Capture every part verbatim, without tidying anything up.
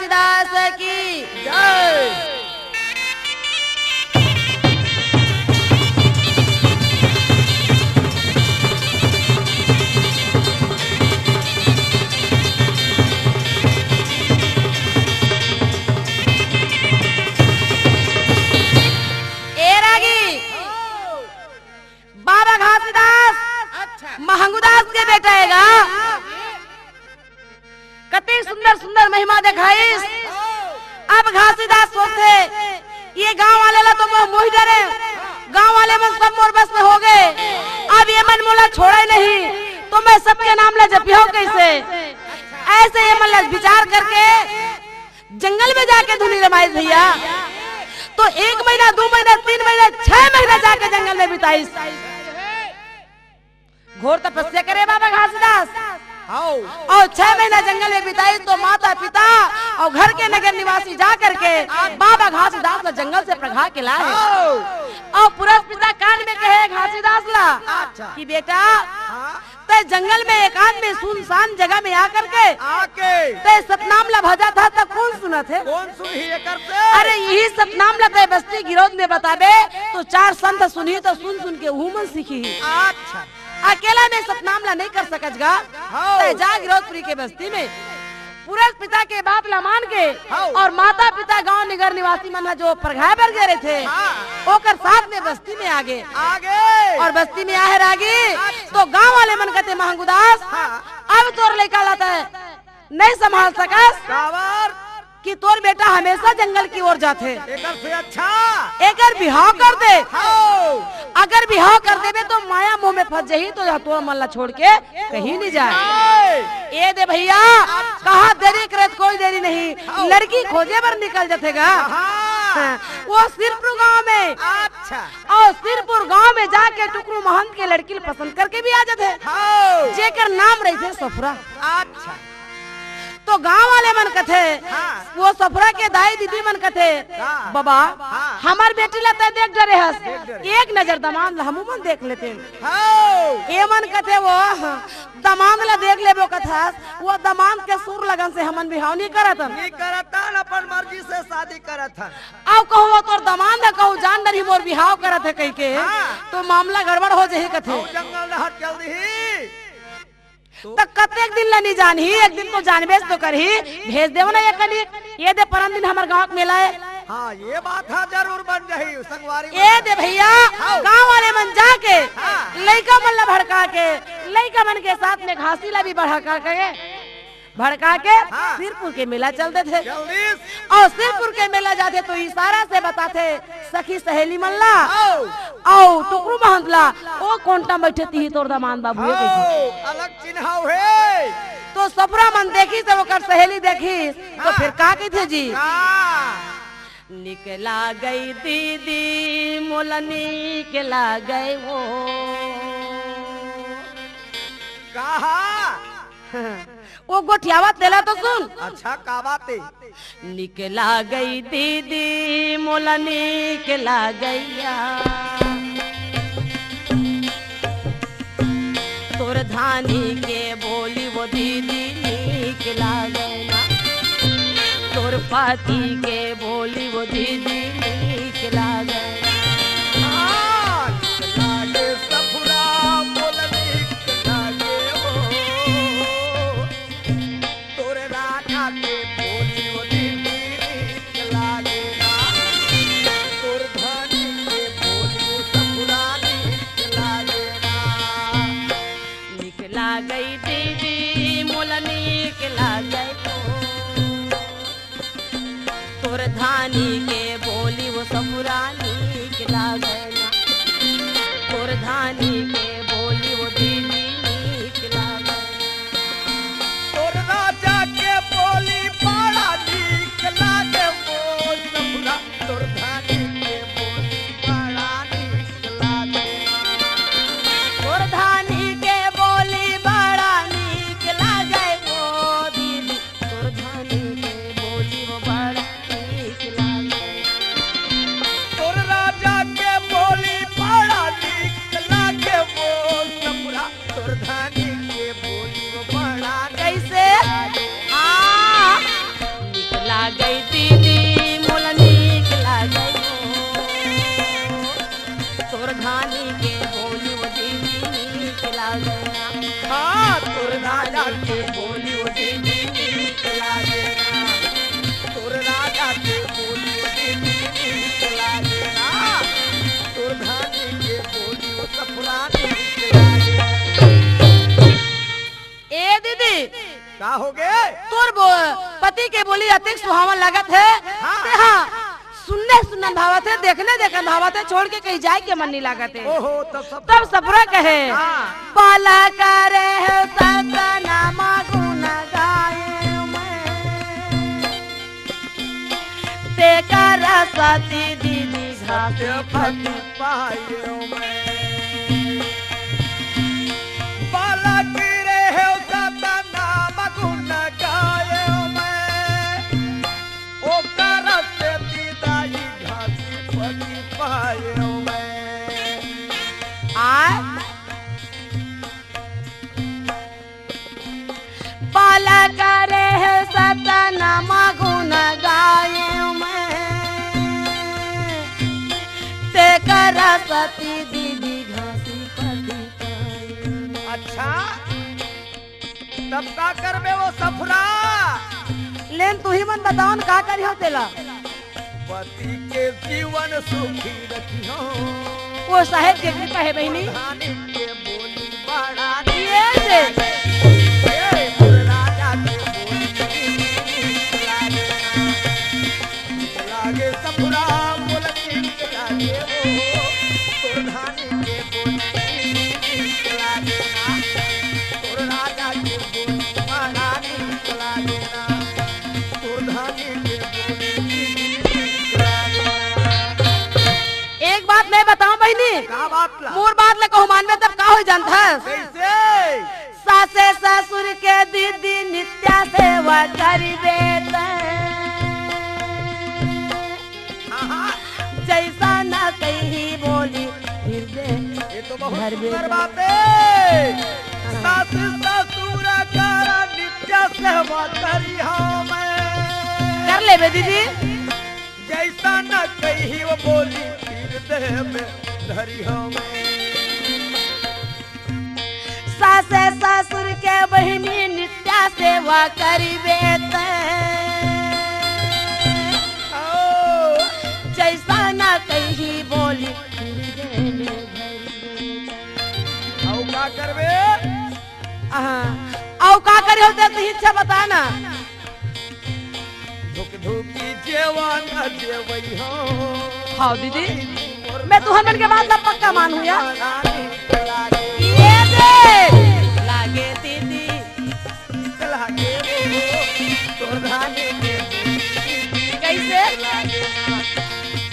दास की जय। ए रागी, बाबा घासीदास, अच्छा। महंगूदास के बेटा हे गा। कते सुंदर सुंदर महिमा देखाइस। अब घासीदास सोचथे, ये गांव वाले ला तो मोह मोहि डरे, गांव वाले मन सब मोर बस में हो गए, अब ये मन मोला छोड़े नहीं, तो मैं सबके नाम ला जपिहूं कैसे? ऐसे ये मन ला विचार करके जंगल में जाके धुनी रमाइस भैया। तो एक महीना, दू महीना, तीन महीना, छह महीना जाके जंगल में बिताइस। घोर तपस्या करे बाबा घासीदास। हाव। अउ छह महीना जंगल में बिताइस तो माता पिता अउ घर के नगर निवासी जा करके बाबा घासीदास ला जंगल से पढ़ा के लाए। हाव। अउ पुरस पिता कान में कहे घासीदास ला अच्छा। कि बेटा, हाँ। तैं जंगल में एकांत में सुनसान जगह में आ करके आके। तैं सतनाम ला भजत हस त कोन सुनत हे? कोन सुनही एकर से? अरे इही सतनाम ला तैं बस्ती गिरौद में बताबे तो चार संत सुनही तो सुन सुन के उहू मन सीखही। अच्छा। अकेला में सतनाम ला नहीं कर सकस गा। हाव। तैं जा गिरौदपुरी के बस्ती में पुरस पिता के बात ला मान के हाव। अउ माता पिता गांव नगर निवासी मन ह जो परघाय बर गे रहिथे, हाँ। ओकर साथ में बस्ती में आगे। आगे। अउ बस्ती में आहे रागी, अच्छा। तो गांव वाले मन कथे महंगूदास, हाँ। अब तोर लइका ला तैं नहीं संभाल सकस। काबर? कि तोर बेटा हमेशा जंगल की ओर जाथे। एकर से अच्छा। एकर बिहाव कर दे। हाव। अगर बिहाव कर देबे तो माया मोह में फंस जही, तो यह तोर मन ला छोड़ के कहीं नहीं जाए। नहीं। ए दे भैया, अच्छा। कहाँ देरी करे त कोई देरी नहीं, हाव। लड़की खोजे बर निकल जथे गा। हाँ। हाँ, वो सिरपुर गांव में। अच्छा। अउ सिरपुर गांव में जाके टुकरू महंत के लड़की ल पसंद करके भी आ जथे। हाव। जेकर नाम रहिथे सफुरा। अच्छा। तो गांव वाले मन कथे, हाँ। वो सफुरा के दाई दीदी मन कथे, का? बाबा, हाँ। हमर बेटी ला तैं देख डरे हस, देख डरे। एक नजर दमांद ला हमू मन देख लेतेन। हाव। ए मन कथे वो दमांद ला देख लेबो कथस, वो दमांद के सुर लगन से हमन बिहाव नहीं करतन। नहीं करतन, अपन मर्जी से शादी करत हन। अउ कहूँ वो तोर दमांद हे, कहूँ जान डरही मोर बिहाव करत हे कहिके, हाँ। तो मामला गड़बड़ हो जही कथे। अउ जंगल डहर चल दिही। तो त कतेक दिन ला नहीं जानही, एक दिन तो जानबेच तो करही। भेज देव ना ये कनी, ए दे परन दिन हमर गांव के मेला हे। हाँ, ये बात ह जरूर बन जही, संगवारी ए मन। दे भैया, हाँ। गांव वाले मन जाके हाँ। लइका मन ला भड़का के, लइका मन के साथ में घासी ला भी भड़का के, भड़का के हाँ। सिरपुर के मेला चल देथे। जल्दी। अउ सिरपुर के मेला जाथे तो इशारा से बताथे सखी सहेली मन ला। हाव। अउ टुकरू महंत ला, ओ कोंटा में बइठे तिही तोर दमांद बाबू हे कहिथे। हाव, अलग चिन्हाव हे। तो सफुरा मन देखिस, ओकर सहेली देखिस, तो हाँ। फिर का कहिथे जी? हाँ। निक लागय दीदी मोला निक लागय वो। कहा? वो गोठियावत तेला तो सुन। अच्छा, का बात हे? निक लागय दीदी मोला निक लागय या। तोर धानी के बोली वो दीदी निक लागय ना। तोर पाती के बोली वो दीदी निक लागय ना। हाँ, निक लागे सफुरा मोला निक लागे वो। तोर राधा के बोली वो दीदी निक लागे ना। तोर धानी के बोली वो सफुरा निक लागे ना। निक लागय दीदी मोला निक लागय वो। तोर धानी के बोली वो सफुरा निक लागय ना। तोर धानी के बोली वो दीदी निक लागय ना। तोर राजा के बोली बड़ा निक लागे वो सफुरा। तोर धानी के बोली बड़ा निक लागे ना। तोर धानी के बोली बड़ा निक लागय वो दीदी। तोर धानी के बोली वो बड़ा निक लागय। तोर का होगे? तोर बो-, पति के बोली अतेक सुहावन लागत हे। हाँ। ते हाँ, सुनने सुनन भावत हे, देखने देखन भावत हे, छोड़ के कहीं जाए के मन नहीं लागत हे। ओहो, तब सब तब सपुरा कहे, हाँ। बाला करे हे सतनाम गुण गाए मैं। तेकर सती दीदी घासी पति पायो मैं। बालक रहे सतनाम गुण गायो मैं। ओकर सती दाई घासी पति पायो मैं। आय बालक रहे सतनाम गुण गाए मैं। तेकर सती दीदी घासी पति पाए। अच्छा, तब का करबे वो सफरा? लेन तुही मन बताओ न का करिहो तेला। पति के जीवन सुखी रखिहो। वो साहेब के कृपा हे बहिनी। प्रधानी के बोली बड़ा ये दे। ए, राजा के बोली नीक लागे ना। नीक लागे सफरा बोल नीक लागे हो। प्रधानी के बोली नीक लागे ना। तोर राजा के बोली बड़ा नीक लागे ना। एक बात मैं बताऊं बहिनी, का बात ला? मोर बात ला कहूं मानबे तब का हो जानथस? कैसे? सासे ससुर के दीदी नित्या सेवा करिबे त। हाँ, हाँ। जैसा ना कहीं बोली फिर दे। ये तो बहुत घर सुंदर बेटा। बात है। सास ससुर करा नित्या सेवा करी हमें। कर लेबे दीदी। जैसा ना कही वो बोली, फिर देह में धरी हमें। सासे ससुर के बहिनी नित्या सेवा करिबे त। ओ। जैसा ना कही बोली, फिर देह में धरी हमें। अउ का करबे? हाँ, अउ का करी होते तो इच्छा बता ना। धुक धुकी जेवा न जेवई हो। हाँ दीदी, मैं तुहर मन के बात ला पक्का मानहूं या। ये दे। लागे दीदी। लागे रे, तोर धानी के बोली। कैसे? लागे ना,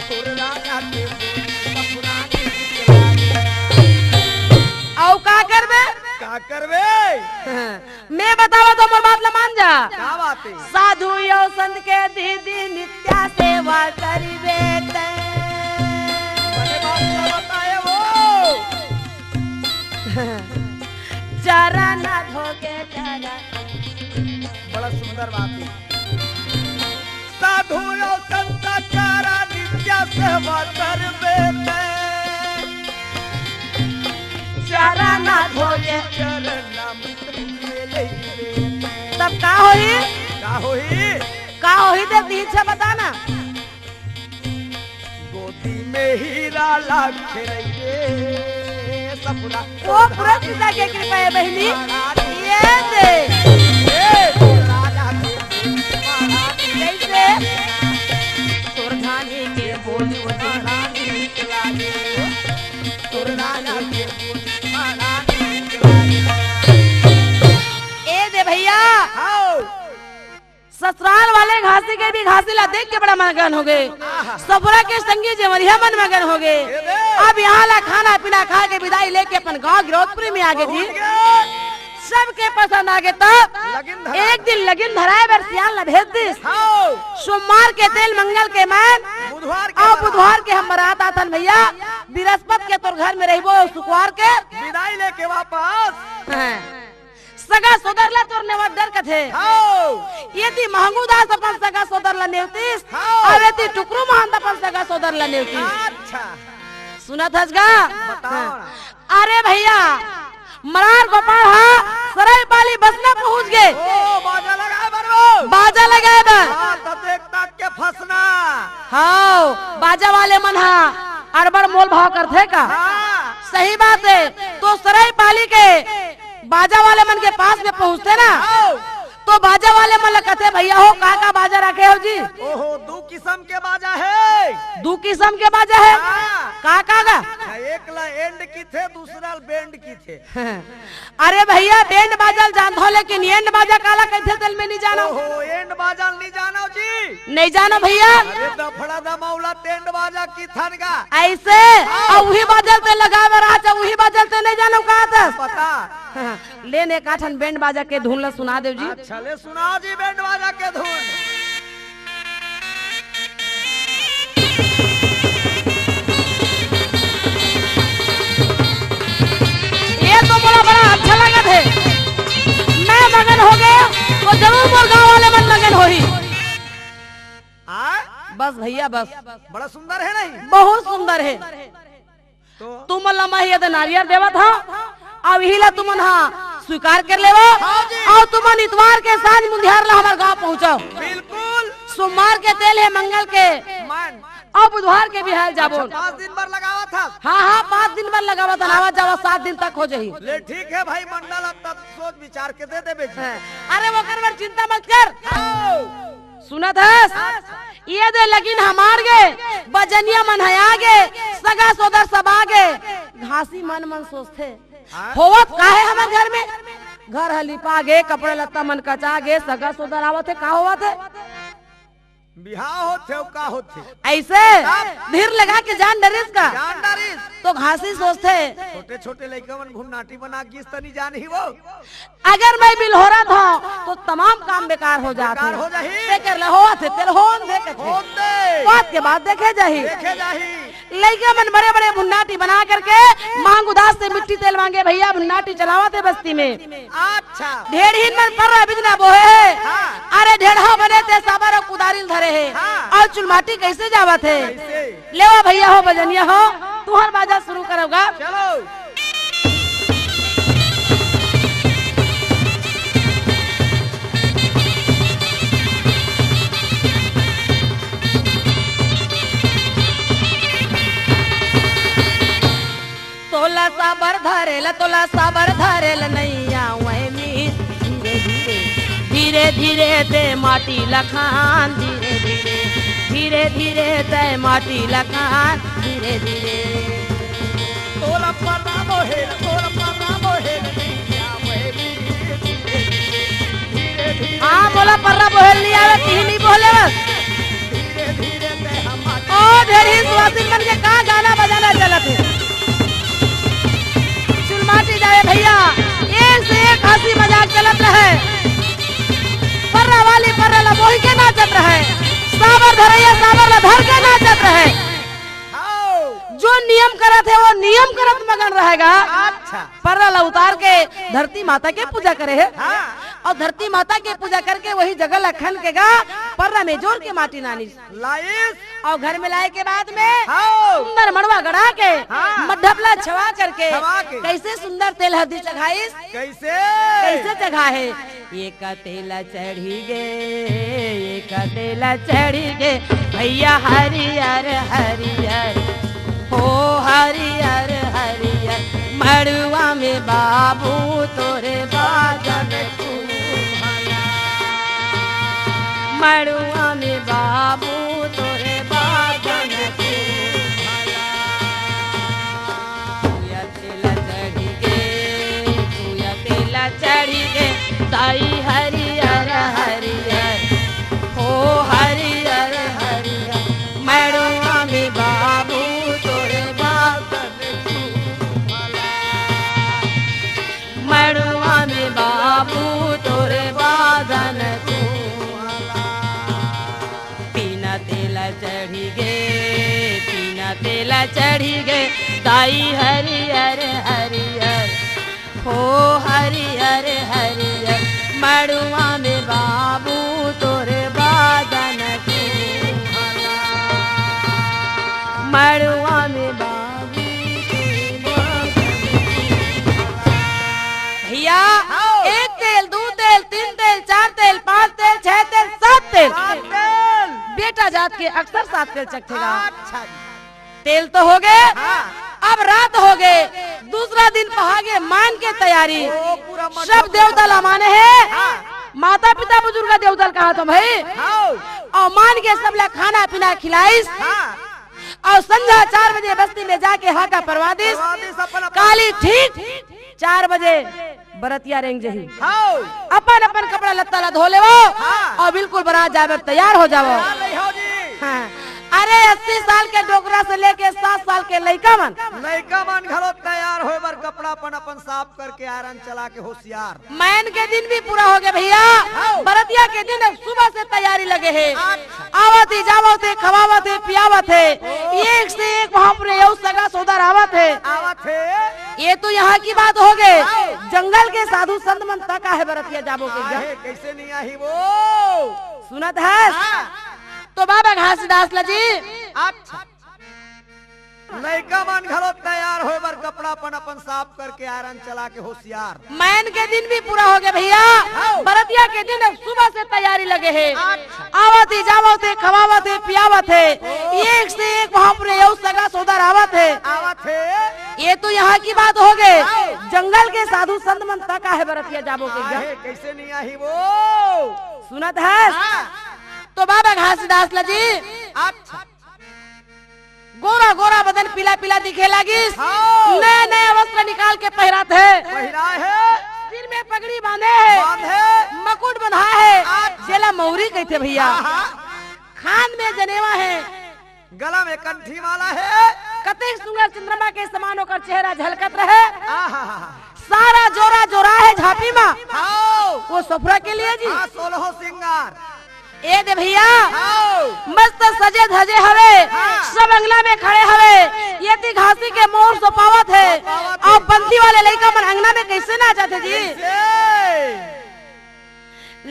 तोर राजा के बोली, सपना के लागे ना। अउ का करबे? का करबे? हाँ। मैं बतावत हों, मोर बात ला मान जा। का बात हे? साधु अउ संत के दीदी नित्या सेवा करिबे ते। बड़े बात ला बताए वो। चरण धोके चरण। बड़ा सुंदर बात हे। साधु अउ संत करा नित्य सेवा करबे ते। चरण धोए। चरण अमृत पीए लइबे। तब का होही? का होही? का होही ते दीक्षा बता ना। गोदी में हीरा लाखे रहिए सपना। वो पुरस्कृता के कृपा हे बहिनी। ये दे। ए, राजा के महारानी। कैसे? तोर धानी के बोली वो महारानी के लागे। तोर राजा के बोली महारानी के लागे। ए दे भैया। हाओ। ससुराल वाले घासी के भी घासी ला देख के बड़ा मगन हो गए। आहा। सफुरा के संगी जेवरिया मन मगन हो गए। ए दे। अब यहाँ ला खाना पीना खा के विदाई लेके अपन गांव गिरौदपुरी में आगे जी। पहुंच गए। सबके पसंद आगे तब लगिन धरा। एक दिन लगिन धराए बर सियान ला भेज दिस। हाओ। सोमवार के तेल मंगल के मैन। बुधवार के अउ बरात। बुधवार के हम बरात आथन भैया। बृहस्पत के तोर घर में रहिबो, शुक्रवार के विदाई लेके वापस। हाँ। सगा सोदर ला तोर नेवत डर कथे। हाओ। एती महंगू दास अपन सगा सोदर ला नेवतिस, हाओ। अउ एती टुकरू महंत अपन सगा सोदर ला नेवतिस। अच्छा। सुनत हस गा? बताओ हाँ। ना। अरे भैया, मरार गोपाल हा सरायपाली बसना पहुंच गे। ओ, बाजा लगाए बर वो। बाजा लगाए बर। हाँ, तब देख ताक के फंसना। हाओ, बाजा वाले मन हा अड़बड़ मोल भाव करथे का? हाँ। सही बात हे। तो सरायपाली के बाजा वाले मन के पास में पहुंचते ना, आओ। तो बाजा वाले मन ल कथे, "भैया हो, का का बाजा रखे हो जी?" ओहो, दू किसम के बाजा हे। दू किसम के बाजा हे? हाँ। का का गा? हाँ, एक ला एंड किथे, दूसरा ल बैंड किथे। अरे भैया, बैंड बाजा ल जानथव, लेकिन एंड बाजा काला कहिथे, तेल में नहीं जानो। ओहो, एंड बाजा ल नहीं जानो जी। नहीं जानो भैया। अरे दफड़ा दमाउला तेंड बाजा किथन गा। ऐसे? हाँ। अउ उही बाजा ल ते लगावे बर आच, उही बाजा ल ते नहीं जानो का त? पता। लेन एक आठन बैंड बाजा के धुन ला सुना देव जी। अच्छा, ले सुनाओ जी बैंड बाजा के धुन। ये तो मोला बड़ा अच्छा लगत हे। मैं मगन हो गया, तो जरूर मोर गांव वाले मन मगन होही। आय? बस भैया, बस। बड़ा सुंदर हे नहीं? बहुत सुंदर हे। तो? तुमन ला मैं ये दे नारियल देवत हंव, अउ इही ला तुमन हा स्वीकार कर लेवो। हाँ जी। अउ तुमन इतवार के सांझ मुंधियार ला हमर गांव पहुंचव। बिल्कुल। सोमवार के तेल हे, मंगल के मन। अउ बुधवार के बिहार जाबो। अच्छा, पाँच दिन बर लगावत हस? हाँ, हाँ, पाँच दिन बर लगावत हन, आवा जावा सात दिन तक हो जाही। ले ठीक हे भाई मंडल, अब तब सोच विचार के दे देबे जी। हाँ। अरे ओकर बर चिंता मत कर। हाँ। सुनत हस? ये दे लगिन हमार गे, बजनिया मन ह आगे, सगा सोदर सब आगे। घासी मन मन सोचथे, हाँ? होवत का हे हमर घर में? घर ह लिपा गे, कपड़ा लत्ता मन कचा गे, सगा सोदर आवत हे, का होवत हे? बिहाव होथे अउ का होथे? ऐसे तब? धीर लगा के जान डरिस का? जान डरिस। तो घासी सोचथे। छोटे छोटे लइका मन भुन्नाटी बना गिस तनी जान ही वो। अगर मैं बिलहोरत हंव, तो तमाम काम बेकार हो जात हे। बेकार हो जाही। तेकर ले होवत हे, तेल होन दे कथे। होन दे। बात के बाद देखे जाही। देखे जाही। लइका मन बड़े-बड़े भुन्नाटी बना करके मांग उदास से मिट्टी तेल मांगे, भैया भुन्नाटी चलावत हे बस्ती में। अच्छा। ढेड़हीन मन पर्रा बिजना बोहे हे। हाँ। अरे ढेड़हा बने ते साबर अउ कुदारी ल धरे हे। हाँ। अउ चुलमाटी कैसे जावत हे? कैसे? लेवा भैया हो, बजनिया हो, तुहर बाजा शुरू करव गा। चलो। तोला साबर धरेल, तोला साबर धरेल नैया वहमी। धीरे धीरे, धीरे धीरे ते माटी लखान, धीरे धीरे, धीरे धीरे ते माटी लखान, धीरे धीरे। तोला पर्रा बोहेल, तोला पर्रा बोहेल नैया वहमी। धीरे धीरे, धीरे धीरे। हाँ, मोला पर्रा बोहेल नहीं आवे, तिही नहीं बोले बस। धीरे धीरे ते हम ओ ढेड़ही सुवासिन मन के का गाना बजाना चलत हे। चुलमाटी जाए भैया, एक से एक हंसी मजाक चलत रहे। पर्रा वाली पर्रा ला बोही के नाचत रहे, साबर धरैया साबर ला धर के नाचत रहे। हाओ। जो नियम करत हे वो नियम करत मगन रहे गा। अच्छा। पर्रा ला उतार के धरती माता के पूजा करे हे। हाँ। अउ धरती माता के पूजा करके वही जगह ला खन के गा, पर्रा में जोर के माटी नानिस। लाइस। अउ घर में लाए के बाद में हाँ। सुंदर मड़वा गड़ा के, हाँ। मड्ढप ला छवा करके, छवा के। कैसे सुंदर तेल हरदी चघाइस? कैसे? कैसे चघा हे? एक तेल चढ़ी गे, एक तेल चढ़ी गे, भैया हरियर हरियर, हो हरियर हरियर, मड़ुआ में बाबू तोरे बाजन कुम्हला। मड़ुआ में बाबू तोरे बाजन कुम्हला। तेला चढ़ी गे, पूजा तेला चढ़ी गे, दाई हरियर हरियर, हो हरियर हरियर, मड़ुआ में बाबू तोरे बाजन कुम्हला। मड़ुआ में बाबू तोरे बाजन कुम्हला। पीना तेला चढ़ी गे, पीना तेला चढ़ी गे, दाई हरियर हरियर, हो हरियर हरियर, मड़ुआ में बाबू तोरे बाजन कुम्हला। मड़ुआ में बाबू तोरे बाजन कुम्हला। भैया, हाँ। एक तेल, दू तेल, तीन तेल, चार तेल, पाँच तेल, छह तेल, सात तेल। सात तेल। बेटा जात के अक्सर सात तेल चघथे गा। अच्छा जी। तेल तो हो गे, हाँ। अब रात हो गे, दूसरा दिन पहागे मान के तैयारी। ओ, पूरा मंडप सब देवता ला माने हे। हाँ। माता पिता बुजुर्ग देवता ल कहाथंव भाई। हाँ। अउ मान के सब ला खाना पीना खिलाइस। हाँ। अउ संझा चार बजे बस्ती में जाके हाका परवा दिस। परवा दिस अपन, अपन। काली ठीक चार बजे बरतिया रेंग जही। हाँ। अपन अपन कपड़ा लत्ता ला धो लेवो। हाँ। अउ बिल्कुल बरात जाए बर तैयार हो जावो। तैयार नहीं हो जी। हाँ। अरे अस्सी साल के डोकरा से लेके सात साल के लइका मन। लइका मन घलो तैयार होए बर कपड़ा अपन अपन साफ करके आयरन चला के होशियार। मैन के दिन भी पूरा हो गए भैया। हाँ। बरतिया के दिन अब सुबह से तैयारी लगे हे। अच्छा। आवत हे, जावत हे, खवावत हे, पियावत हे। ओ। एक से एक वहाँ पर अउ सगा सोदर आवत हे। आवत हे। ये तो यहाँ की बात हो गए। हाँ। जंगल के साधु संत मन तक आहे बरतिया जाबो के। काहे, कैसे नहीं आही वो? सुनत हस? हाँ। तो बाबा घासीदास ला जी। अच्छा। लइका मन घलो तैयार होए बर कपड़ा अपन अपन साफ करके आयरन चला के होशियार। मैन के दिन भी पूरा हो गए भैया। हाँ। बरतिया के दिन अब सुबह से तैयारी लगे हे। अच्छा। आवत हे, जावत हे, खवावत हे, पियावत हे। ओ। एक से एक वहाँ पर अउ सगा सोदर आवत हे। आवत हे। ये तो यहाँ की बात हो गए। हाँ। जंगल के साधु संत मन तक आहे बरतिया जाबो के। काहे, कैसे नहीं आही वो? सुनत हस? हाँ। तो बाबा घासीदास ला जी। अच्छा। गोरा गोरा बदन पीला पीला दिखे लागिस। हाँ। नया नया वस्त्र निकाल के पहिरात हे। पहिराए हे। सिर में पगड़ी बांधे हे। बांधे। मुकुट बंधाए हे। अच्छा। जेला मौरी कहिथे भैया। हाँ, हाँ। कान में जनेवा हे। गला में कंठी माला हे। कतेक सुंदर चंद्रमा के समान ओकर चेहरा झलकत रहे। आहा। सारा जोरा जोरा हे झांपी मा। हाँ। वो सफरा के लिए जी। हाँ, सोलहो सिंगार। ए दे भैया, हाँ। मस्त सजे धजे हवे, हाँ। सब अंगना में खड़े हवे, ये ती घासी के मोर सोपावत हे, सोपावत हे। अउ पंथी वाले लइका मन अंगना में कैसे नाचत हे जी? कैसे?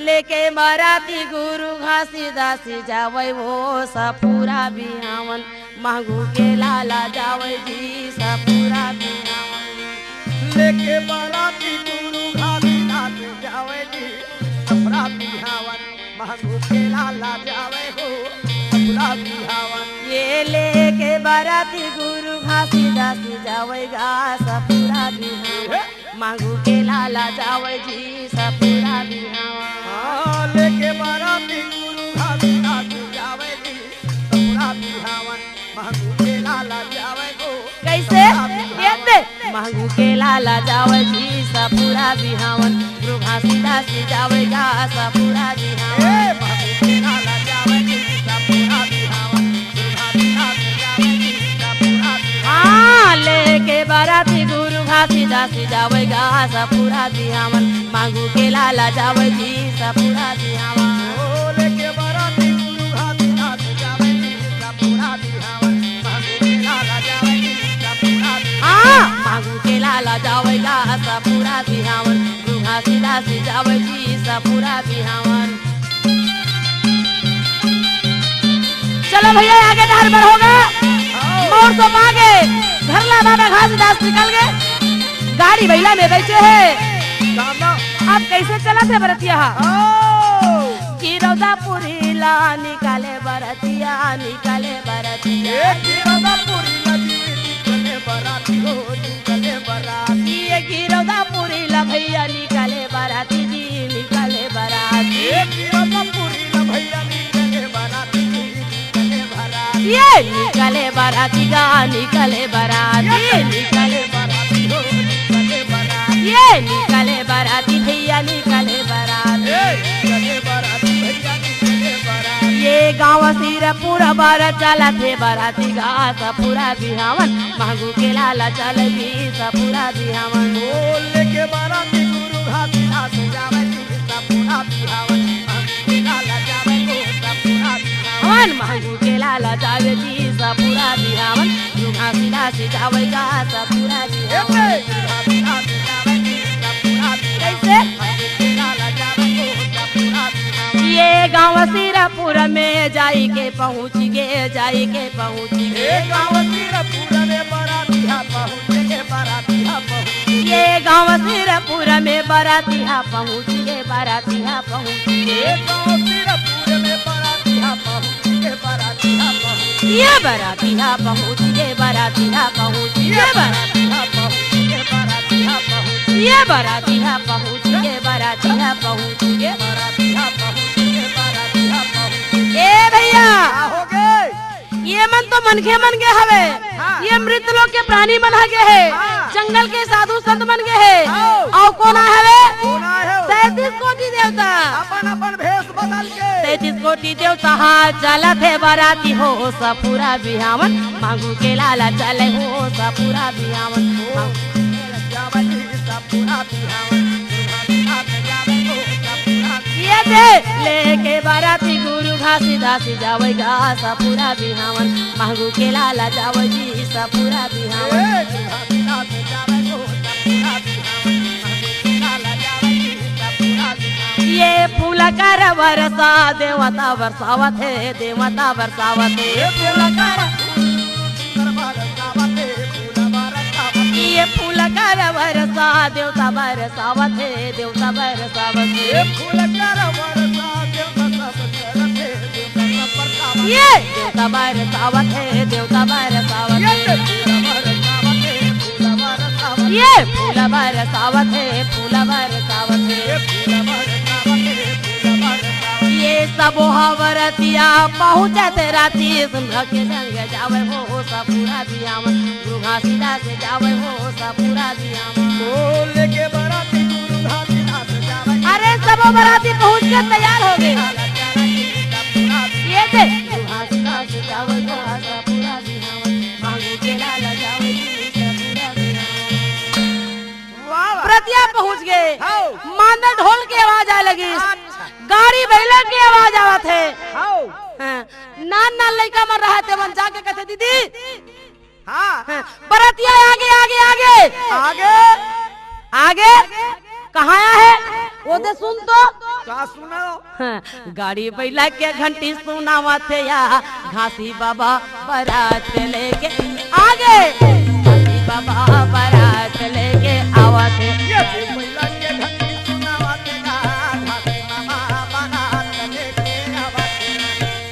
लेके बराती गुरु घासीदास जावै वो सफरा बिहावन, मांगू के लाला जावै जी सफरा बिहावन। लेके बराती गुरु घासीदास जावै जी सफरा बिहावन, मांगू के लाला जावै हो सफरा बिहावन। ये लेके बराती गुरु घासीदास जावै गा सफरा बिहावन। हे। मांगू के लाला जावै जी सफरा बिहावन। हाँ, लेके बराती गुरु घासीदास जावै जी सफरा बिहावन। मांगू के लाला जावै गो कैसे? सफरा बिहावन। ये दे। मांगू के लाला जावै जी सफरा बिहावन। गुरु घासीदास जावै गा सफरा बिहावन। ए, मांगू के लाला जावै जी सफरा बिहावन। हाँ, लेके बराती गुरु घासीदास जावै गा सफरा बिहावन। मांगू के लाला जावै जी सफरा बिहावन। ओ, लेके बराती गुरु घासीदास जावै जी सफरा बिहावन। मांगू के लाला जावै जी सफरा बिहावन। हाँ, मांगू के लाला जावै गा सफरा बिहावन। गुरु घासीदास जावै जी सफरा बिहावन। चलो भैया, आगे डहर बढ़ो गा। मोर तो आगे घर ला बाबा घासीदास निकल गे। गाड़ी बइला में बैठे हे। दादा। अब कैसे चलत हे बरतिया हा? आओ। गिरौदापुरी ला निकाले बरतिया, निकाले बरतिया। ए गिरौदापुरी ला जी निकले बराती हो, निकले बराती। ये गिरौदापुरी ला भैया निकाले बराती जी, निकाले बराती। ए गिरौदापुरी ला भैया निकले बराती जी, निकले बराती। ये निकले बराती गा, निकले बराती। ये निकले बराती हो, निकले बराती। ये निकले बराती भैया, निकले बराती। ए निकले बराती भैया, निकले बराती। ये गाँव सिरपुर बर चलत हे बराती गा सफरा बिहावन। मांगू के लाला चलबी सफरा बिहावन। ओ लेके बराती गुरु घासीदास जावै जी सफरा बिहावन। मांगू के लाला जावै गो सफरा बिहावन। हवन मांगू के लाला जावै जी सफरा बिहावन। गुरु घासीदास जावै गा सफरा बिहावन। ए, गुरु घासीदास जावै जी सफरा बिहावन। कैसे? मांगू के लाला जावै गो सफरा बिहावन। ये गाँव सिरपुर में जाई के पहुँच गे, जाई के पहुँच गे। ए गाँव सिरपुर में बरातिहा पहुँच गे, बरातिहा पहुँच गे। ये गाँव सिरपुर में बरातिहा पहुँच गे, बरातिहा पहुँच गे। ए गाँव सिरपुर में बरातिहा पहुँच गे, बरातिहा पहुँच गे। ये बरातिहा पहुँच गे, बरातिहा पहुँच गे, ये बरातिहा पहुँच गे, बरातिहा पहुँच गे। ये बरातिहा पहुँच गे, बरातिहा पहुँच गे। मनखे मन गे हवे, हाँ। ये मृत लोक के प्राणी मन ह गे हे, हाँ। जंगल के साधु संत मन गे हे, हाँ। अउ कोन आय हवे? कोन आय हवे? तैंतीस कोटि देवता। अपन अपन भेष बदल के। तैंतीस कोटि देवता हा चलत हे बराती हो सपुरा बिहावन, मांगू के लाला चले हो सपुरा बिहावन। ये दे लेके बराती गुरु घासीदास जावै गा सपुरा बिहावन, मांगू के लाला जावै जी सपुरा बिहावन। ये फूल कर बरसा देवता बरसावत हे, देवता बरसावत हे। ये फूल कर ये फूल कर बरसा देवता बरसावत हे, देवता बरसावत हे। ये फूल कर बरसा देवता सब करत हे, देवता सब बरसावत हे। ये देवता बरसावत हे, देवता बरसावत ये हे। फूल बरसावत हे, फूल बरसावत हे। ये फूल बरसावत हे, फूल बरसावत हे। ये फूल बरसावत हे, फूल बरसावत हे। ये सबो ह बरतिया पहुँचत राती सुन के संग जावे हो सपुरा बिहावन, गुरु घासीदास जावै हो सपुरा बिहावन। ओ लेके बराती गुरु घासीदास जावै। अरे सबो बराती पहुँच के तैयार हो गे। ये दे। गुरु घासीदास जावै हो सपुरा बिहावन, मांगू के लाला जावै हो सपुरा बिहावन। वाह, वाह। बरतिया पहुँच गे। हाँ। मांदर ढोल के आवाज आय लगिस। अच्छा। गाड़ी बइला के आवाज आवत हे। हाँ। हाँ। नान नान लइका मन रहत हे, मन जाके कथे, "दीदी।" हाँ। हाँ, बरतिया आगे, आगे, आगे। आगे? आगे? कहाँ आय हे? ओ दे सुन तो। का सुनाओ? हाँ, गाड़ी बइला के घंटी सुनावत हे या, घासी बाबा बरात लेके आगे। घासी बाबा बरात लेके आवत हे। ये गाड़ी बइला के घंटी सुनावत हे या, घासी बाबा बरात लेके आवत हे।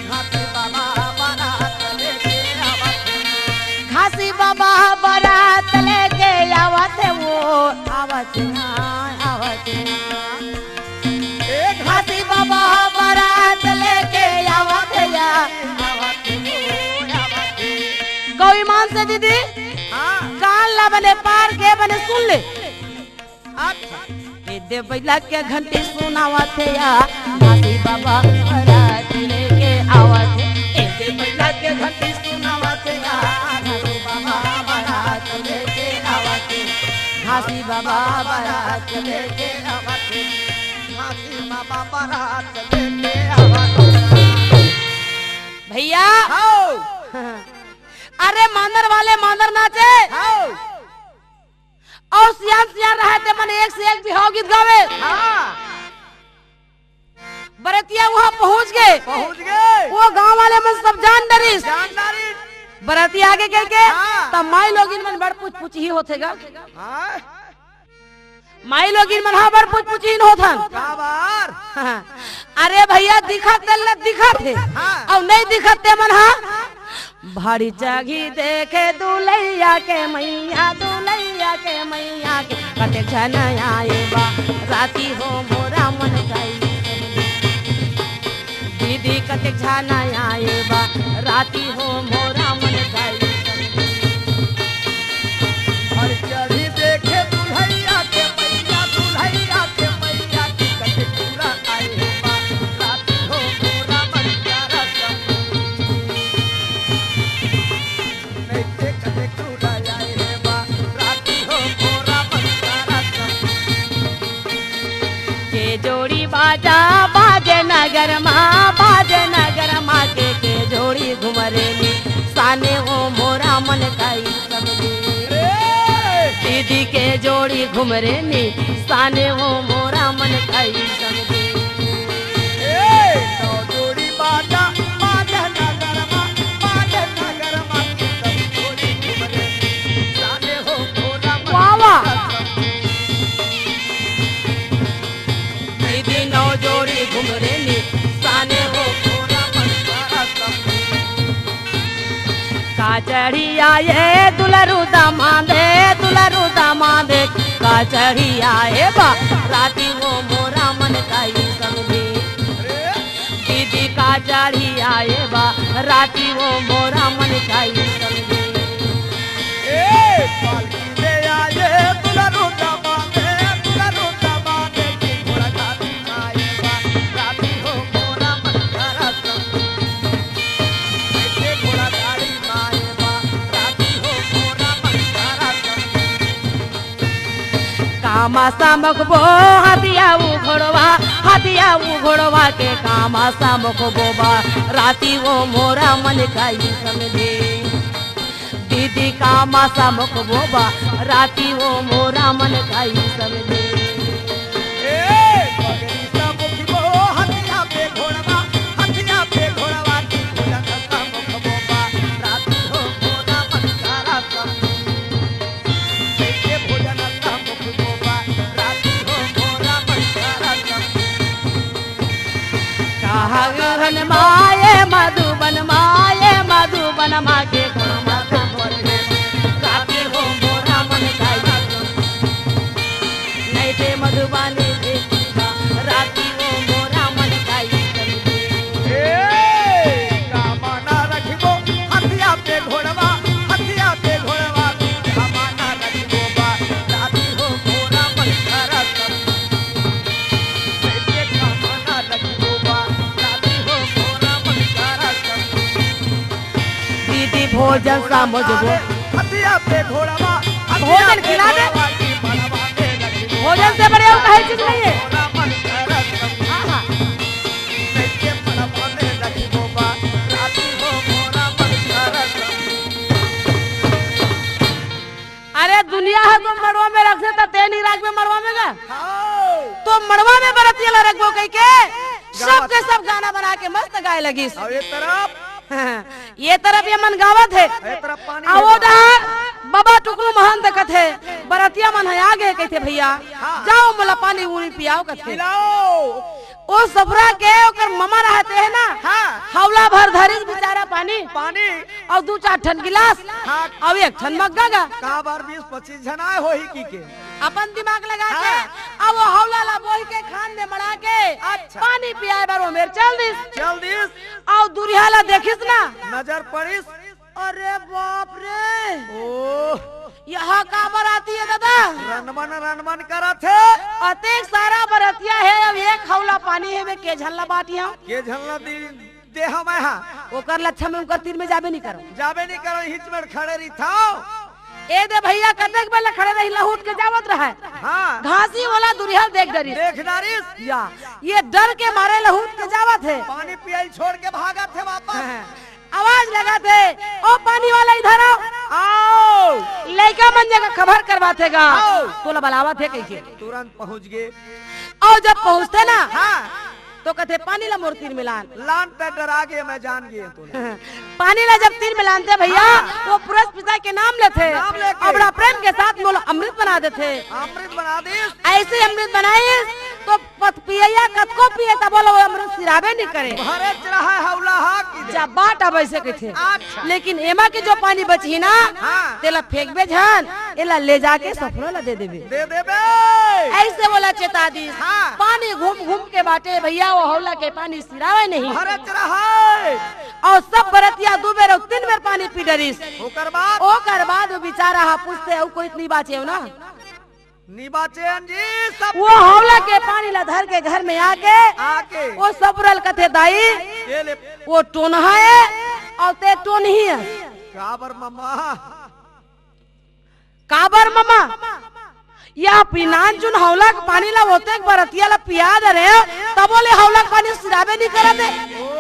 घासी बाबा बरात लेके आवत हे। घासी बाबा बरात लेके आवत हे वो, आवत हे, आवत हे। ए घासी बाबा बरात लेके आवत हे या, आवत हे वो, आवत हे। गौ ईमान से दीदी, हाँ। कान ला बने पार के बने सुन ले। अच्छा। ए दे बइला के घंटी सुनावत हे या, घासी बाबा बरात लेके आवत हे। ए दे बइला के घंटी सुनावत हे या, घासी बाबा बरात लेके आवत हे। घासी बाबा बरात लेके आवत हे। घासी बाबा बरात लेके आवत हे। भइया। हौ। अरे मांदर वाले मांदर नाचे। हौ। अउ सियान सियान रहय ते मन एक से एक बिहाव गीत गावे। हाँ। बरतिया उहाँ पहुँच गे। पहुँच गे। वो गाँव वाले मन सब जान डरिस। जान डरिस। बरतिया आगे कहिके, हाँ। त माईलोगिन मन बड़ पुछ पुछ ही होथे गा। हाँ। माईलोगिन मन हा बड़ पुछ पुछ ही होथन। का बार? हाँ। अरे भइया, दिखत तेला दिखत हे। हाँ। अउ नइ दिखत ते मन हा भारी चाही देखे दुलहिया के मइया, दुलहिया के मइया के। कतेक झन आए बा राती हो मोरा मन काई। दीदी कतेक झन आए बा राती हो मोरा मन काई। भारी चाही देखे दुलहिया के मइया, दुलहिया के मइया के। कतेक टूरा आए बा राती हो मोरा मन काई। के जोड़ी बाजा बाजे नगर मा, बाजे नगर मा के, के जोड़ी घुमरे नी साने हो मोरा मन काई समझी। दीदी के जोड़ी घुमरे नी साने हो मोरा मन काई समझी। ए, नौ जोड़ी बाजा, बाजा नगरमा, बाजा नगरमा, की सब जोड़ी घुमरे, जाने हो घोड़ा मन वाह, वाह। दीदी नौ जोड़ी घुमरे नी, जाने हो घोड़ा मन करत। का चढ़ी आए दुलरू दामादे, दुलरू दामादे, का चढ़ी आए बा राती वो मोरा मन काई समझी। दीदी का चाढ़ी आए बा, राती वो मोरा मन काई समझे। ए, पालकी ले आए दुलरू दमाने, दुलरू दमाने की घोड़ा गाड़ी माए बा, राती हो मोरा मन करा समझे। ऐसे घोड़ा गाड़ी माए बा, राती हो मोरा मन करा समझे। कामा सामक बो हतिया उ घोड़वा, हतिया उ घोड़वा के कामा सामक बोबा, राती वो मोरा मन काई समझे। दीदी कामा सामक बोबा, राती वो मोरा मन काई समझे। ए, पगड़ी सामक बो हतिया पे घोड़वा, हतिया पे घोड़वा की भोजन सामक बोबा, राती हो मोरा मन करा समझे। कहा गहन माये मधुबन, माये मधुबन मा के कामा संबंध। राती हो मोरा मन काई। नहीं ते मधुबनी देखा, राती हो मोरा मन काई। ए, कामना रखबो, हथिया पे घोड़वा, हथिया पे घोड़वा, कामना रखबो बा, राती हो मोरा मन करा समझे। दीदी भोजन समझबो। हथिया पे घोड़वा, हथिया भोजन पे खिला दे। घोड़वा की मड़वा में रखबो। भोजन से बड़े और कहे चीज नहीं है। मोरा मन करत। हाँ, हाँ। कैसे मड़वा में रखबो बा, राती हो मोरा मन करत। अरे दुनिया है तो मड़वा में रख दे, तो ते नहीं रख में मड़वा में गा? हाँ। तो मड़वा में बरतिया ला रखबो कह के, सब के सब गाना बना के मस्त गाए लगिस। अब ये तरफ? हाँ, ये तरफ ये मन गावत है। ये तरफ पानी आ वो है। डहार बाबा टुकरू महंत देखत है, बरतिया मन है आगे कहते, "भैया, हाँ। जाओ मोला पानी उनी पियाओ," कहते। पिलाओ। ओ सफरा के ओकर ममा रहते है ना, हाँ। हौला भर धरिस बेचारा पानी। पानी। अउ दू चार ठन गिलास, हाँ। अउ एक ठन मग्गा गा। काबर बीस पच्चीस झन आए होही की के। अपन दिमाग लगा के, हाँ। अब वो हौला ला बोही के खान दे मड़ा के, अच्छा। पानी पियाए बर वो मेर चल दिस। चल दिस। अउ दुरिहा ला देखिस ना। नजर पड़िस। अरे बाप रे। ओह। यहाँ काबर आती है दादा? रनमन रनमन करत है। अतेक सारा बरतिया है, अब एक हौला पानी है, मैं के झन ला बाटी हूँ? के झन ला दी? दे हवय हा। ओकर लच्छा में उकर तीर में जाबे नहीं करो। जाबे नहीं करो, हिच में खड़े रही था। ए दे भैया, कतेक बेला खड़े रही, लहुट के जावत रहे। हाँ। घासी वाला दुरिहा देख डरिस। देख डरिस। या, ये डर के मारे लहुट के जावत है। पानी पियल छोड़ के भागत है वापस। हाँ। आवाज लगात है, "ओ पानी वाला इधर आओ।" आओ। लइका मन जगह खबर करवाथे गा। आओ। तोला बलावत है कहिके। तुरंत पहुँच गे। अउ जब पहुँचते ना, हाँ। तो कथे, "पानी ला मोर तीर में लान।" लान ते डरा गे, मैं जान गे तो। पानी ला जब तीर में लानते भैया, हाँ। वो पुरस पिता के नाम लेथे। नाम लेके। अउ बड़ा प्रेम के साथ मोला अमृत बना देथे। अमृत बना दे। ऐसे अमृत बनाइस तो पत पियैया कतको पिए तब बोलो वो अमृत सिराबे नहीं करे। भरे चढ़ा हौला हा की दे। जब बाट अब ऐसे कथे। अच्छा। लेकिन एमा के जो पानी बचही ना, हाँ। तेला फेंकबे झन, एला ले जाके सफरा ला दे देबे। दे देबे। ऐसे बोला चेता दिस। हाँ। पानी घूम घूम के बाटे भैया, वो हौला के पानी सिरावे नहीं। भरत रहे। अउ सब बरतिया दू बेर अउ तीन बेर पानी पी डरिस। ओकर बाद? ओकर बाद वो बेचारा हा पूछते, "अउ कोई नहीं बाचे हो ना?" नहीं बाचे हन जी, सब वो हौला के पानी ला धर के घर में आके, आके। वो सफरा ल कथे, "दाई, ये ले। वो टोनहा है अउ ते टोनही है।" काबर ममा? काबर ममा? या पिनान चुन हौला के पानी ला ओतेक बरतिया ला पिया दे रहे हो, तबो ले हौला के पानी सिराबे नहीं करत है। ओ,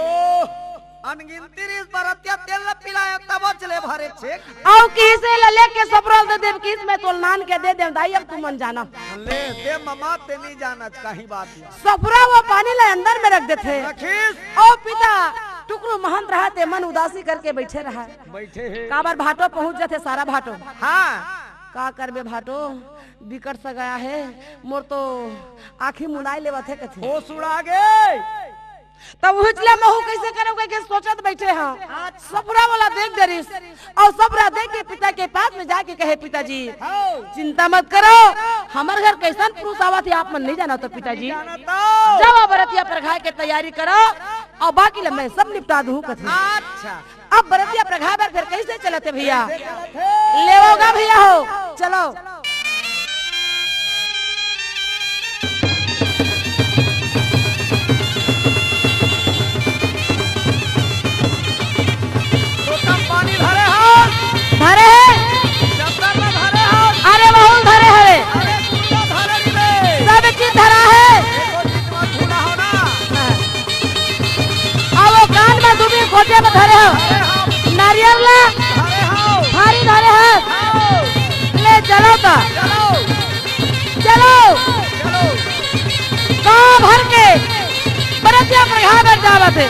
अनगिनती रिस बरतिया तेल ला पिलाया तबो चले भरे छेक। अउ किसे ला लेके सफरा ल दे देव, किस मैं तोल नान के दे देव, दाई अब तुमन जाना। ले दे ममा, ते नहीं जाना, कहीं बात या। सफरा वो पानी ला अंदर में रख देथे। रखिस। अउ पिता टुकरू महंत रहा ते मन उदासी करके बैठे रहा। बैठे हे। काबर भाटो पहुंच जाथे सारा भाटो। हाँ। का करबे भाटो, बिकट सगाया हे, मोर तो आँखी मुनाई लेवत हे कथे। होश उड़ा गे। तब उहिच ले महू कैसे करब कहिके सोचत बैठे हाँ। सफरा वाला देख डरिस, अउ सफरा देख के पिता के पास में जाके कहे, "पिताजी, हाँ। चिंता मत करो, हमर घर कैसन पुरुष आवत हे आप मन नहीं जाना तो पिताजी। नहीं जाना तो। जाओ बरतिया परघाए के तैयारी करो।" अउ बाकी ला मैं सब निपटा दूहूं कथे। अच्छा। अब बरतिया प्रघा बर फेर कइसे चलत हे भइया? कइसे चलत हे? लेवव गा भइया हो, चलव। लोटा म पानी धरे हस। धरे हे। चद्दर ल धरे हस। अरे, बहुत धरे हवे। अरे, कुर्ता धरे रे। सब चीज धरा हे। एको चीज मत भूला हो ना। हाँ। अब वो कान में दूबी खोंचे में धरे हव। धरे हव। नारियल ला। धरे हव। भारी धरे हव। हव। ले चलो त। चलो। चलो। चलो। गांव भर के बरतिया प्रघा बर जावत हे।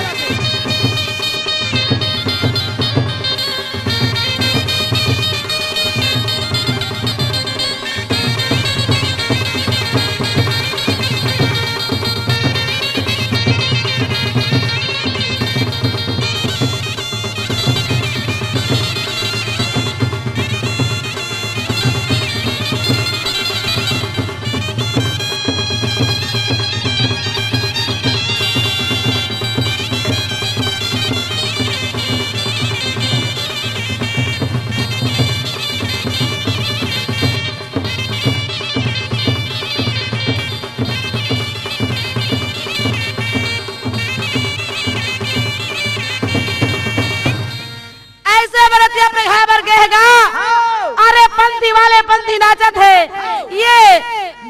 अइसे बरतिया प्रघा बर गे हे गा। हाँ। अरे पंथी वाले पंथी नाचत हे। हाँ। ये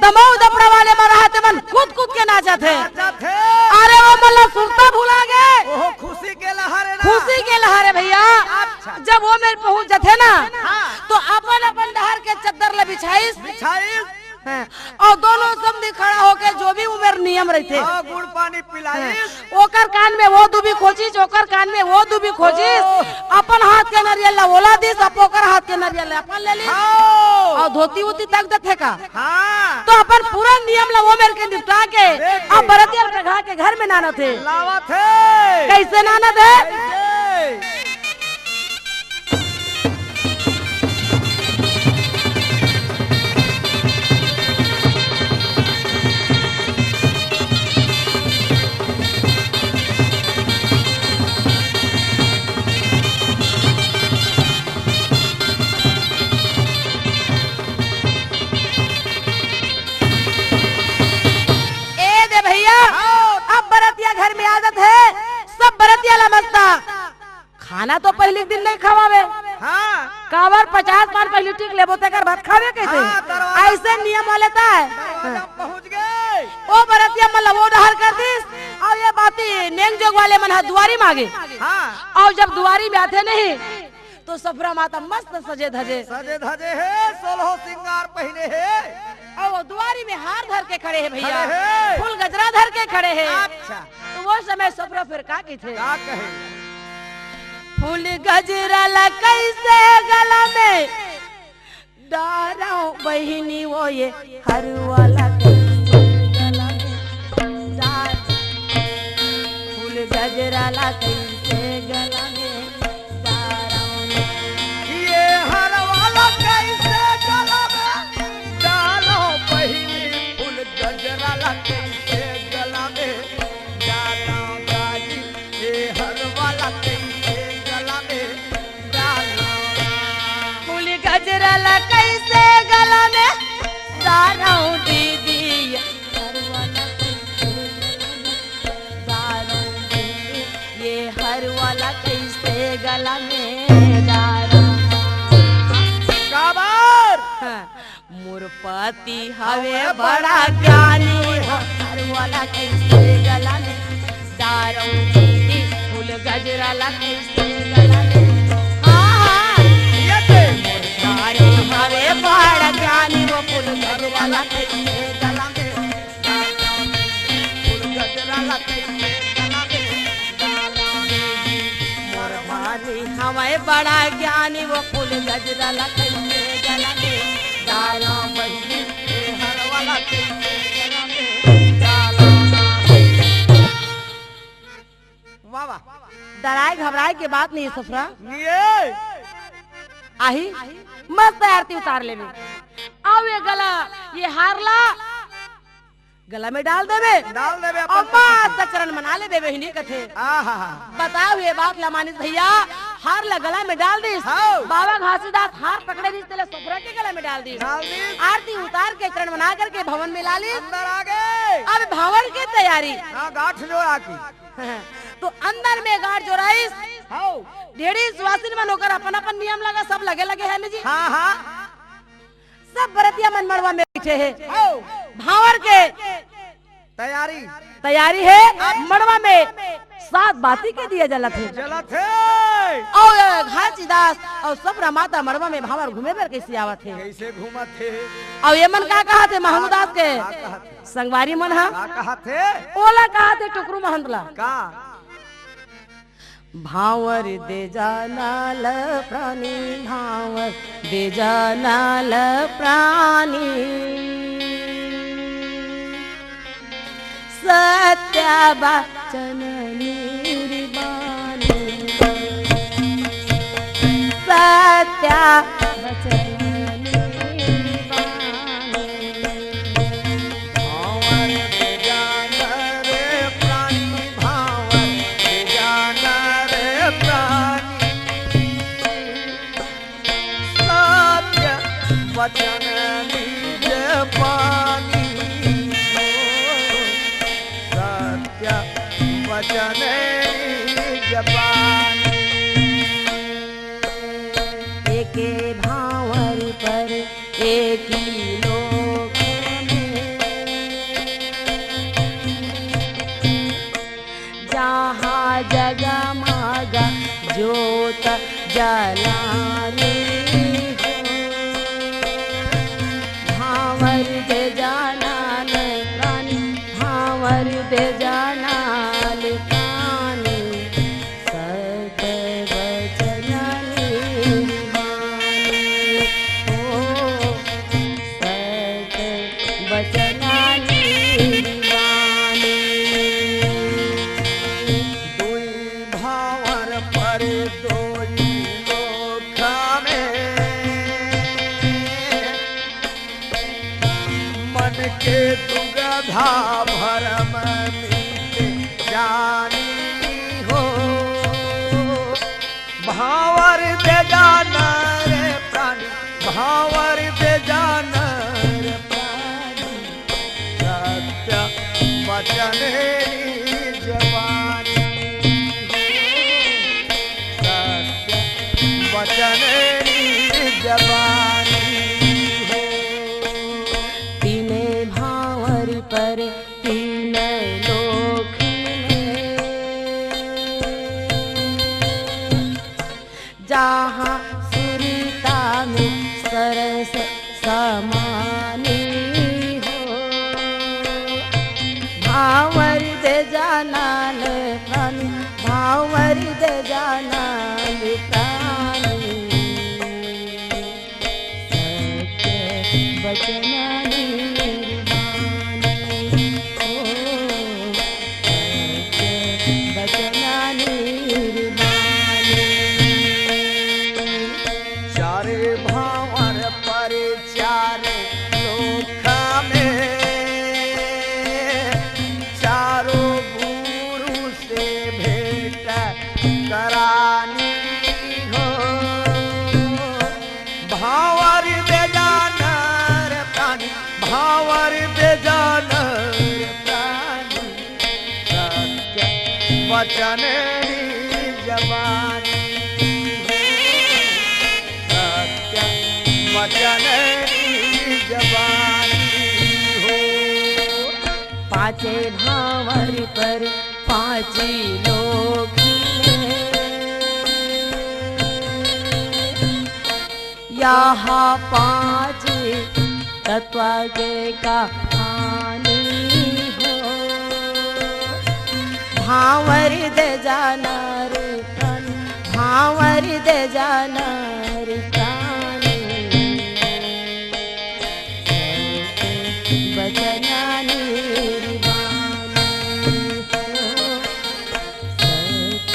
दमऊ दपड़ा वाले मन रहत हे, मन कूद कूद के नाचत हे। नाचत हे। अरे वो मन ला सुरता भुला गे। ओहो, खुशी के लहर हे ना। खुशी के लहर हे भइया। अच्छा। जब वो मेर पहुंच जथे ना, हाँ। तो अपन अपन डहर के चद्दर ला बिछाइस। बिछाइस। हाँ। अउ दोनों समधी खड़ा होके जो भी उमर नियम रहिथे। हाँ, गुड़ पानी पिलाइस। हाँ। ओकर कान में वो दूबी खोजिस, ओकर कान में वो दूबी खोजिस। ओह। अपन हाथ के नरियल ला ओला दिस, अब ओकर हाथ के नरियल ला अपन ले लिस। हाँ। अउ धोती उती तक देथे का? हाँ। तो अपन पूरा नियम ला वो मेर के निपटा के, देख के। अब बरतिया प्रघा के घर में नानत हे। लावत हे। कइसे नानत हे? कइसे? ए दे भइया, हाँ। अब बरतिया घर में आदत हे, सब बरतिया ला मस्त खाना तो पहिली दिन नइ खवावे। हाँ। काबर पचास पान पहिली टीक लेबो तेकर बाद खावे कहिथे। हाँ, दरवाजा अइसे नियम वाले त हे। दरवाजा पहुँच गे। ओ बरतिया मन ला वो डहर कर दिस, अउ ये बाती नेंग जोग वाले मन ह दुवारी म आगे। हाँ। अउ जब दुवारी में आथे नहीं, तो सफरा माता मस्त सजे धजे। सजे धजे हे, सोलहो सिंगार पहिने हे। अउ दुवारी में हार धर के खड़े हे भइया। खड़े हे। फूल गजरा धर के खड़े हे। अच्छा। तो वो समय सफरा फेर का कहिथे? का कहे? फूल गजरा ला कइसे गला में डारंव बहिनी वो ये हरवा ला कइसे गला में डारंव। फूल गजरा ला कइसे गला में डारंव। ये हरवा ला कइसे गला में डारंव बहिनी, फूल गजरा ला कइसे गला में डारंव। ये हरवा ला कइसे गला में डारंव। फूल गजरा ला कइसे गला में डारंव दीदी, ये हरवा ला कइसे गला में डारंव दीदी, ये हरवा ला कइसे गला में डारंव। काबर? हाँ। मोर पति हवे बड़ा ज्ञानी, हरवा ला कइसे गला में डारंव दीदी, फूल गजरा ला कइसे गला में। हाँ, हाँ। ये दे। मोर पति हवे बड़ा ज्ञानी, वो फूल गजरा ला कइसे गला में डारंव दीदी, फूल गजरा ला कइसे गला में। मोर मानी हवय बड़ा ज्ञानी, वो फूल गजरा ला कइसे गला में डारंव बहिनी, ए हरवा ला कइसे गला में डारंव। वाह, वाह। डराए घबराए के बात नहीं ससुरा। नहीं है। आही, मस्त आरती उतार लेबे। अउ ये गला, ये हार ला, गला में डाल देबे। डाल देबे अपन अउ माँ पति। चरण मना लेबे, बहिनी कथे। आहा। बताओ ये बात ला मानिस भैया, हार ला गला में डाल दिस। हाँ। बाबा घासीदास हार पकड़े दिस, तेला सोफरा के गला में डाल दिस। डाल दिस। आरती उतार के चरण मना करके भवन में ला लिस। अंदर आ गे। अब भांवर के तैयारी। हाँ, गांठ जोड़ा की। तो अंदर में गांठ जोराइस। हाँ। ढेड़ी सुवासिन मन ओकर अपन अपन नियम लगा, सब लगे लगे हे न जी। हाँ, हाँ। सब बरतिया मन मड़वा में बइठे हे। हाँ। भांवर के तैयारी। तैयारी हे। मड़वा में सात बाती के दिया जलत हे। जलत हे। अउ घासीदास अउ सोफरा माता मड़वा में भांवर घूमे बर कइसे आवत हे? कइसे घूमत हे? अउ ये मन का कहत हे महंगू दास के? का कहत हे? संगवारी मन ह। का कहत हे? ओला कहत हे टुकरू महंत ला। का? भांवर दे जा ना ल प्रानी, भांवर दे जा ना ल प्रानी। सत्य बचन निर्वाणी। सत्य बचन निर्वाणी। भांवर दे जा ना रे प्रानी, भांवर दे जा ना रे प्रानी। सत्य बचन निज पानी हो, सत्य बचन निज पानी। एके भांवर पर एकी लोक में, जहाँ जगमग जोत जलानी हो। भांवर दे जा ना ल प्रानी, भांवर दे जा ना ल प्रानी। सत बचन निर्वाणी हो, सत बचन निर्वाणी। दुई भांवर पर दोई लोक में, मन के दुगधा भरम मिट जानी हो। भांवर दे जा ना रे प्रानी, भांवर दे जा ना रे प्रानी। सत्य बचन निज पानी हो, सत्य बचन निज पानी हो। तीने भांवर पर तीन लोक में, जहाँ सुरता में सरस समानी हो। भांवर दे जा ना ल प्रानी, भांवर दे जा ना ल प्रानी। सत्य बचन निर्वाणी हो, सत्य बचन निर्वाणी। चारे भांवर पर चारे लोक में, चारों गुरु से भेंट करानी हो। भांवर दे जा ना रे प्रानी, भांवर दे जा ना रे प्रानी। सत्य बचन निज पानी हो, सत्य बचन निज पानी हो। पांचे भांवर पर पांची लोक में, यहाँ पांच तत्व के कहानी हो। भांवर दे जा ना रे प्रानी, भांवर दे जा ना रे प्रानी। सत्य बचन निर्वाणी हो, सत्य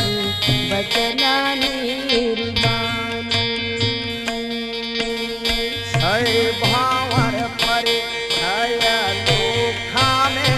बचन निर्वाणी। छय भांवर परे छय लोक में,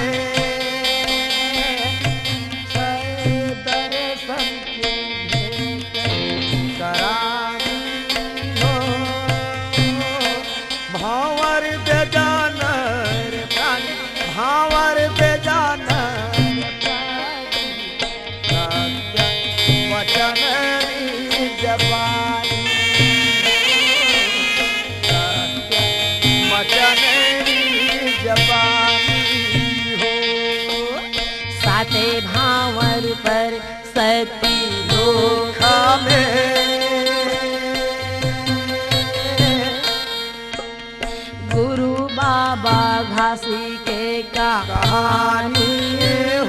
गुरु बाबा घासी के का कहानी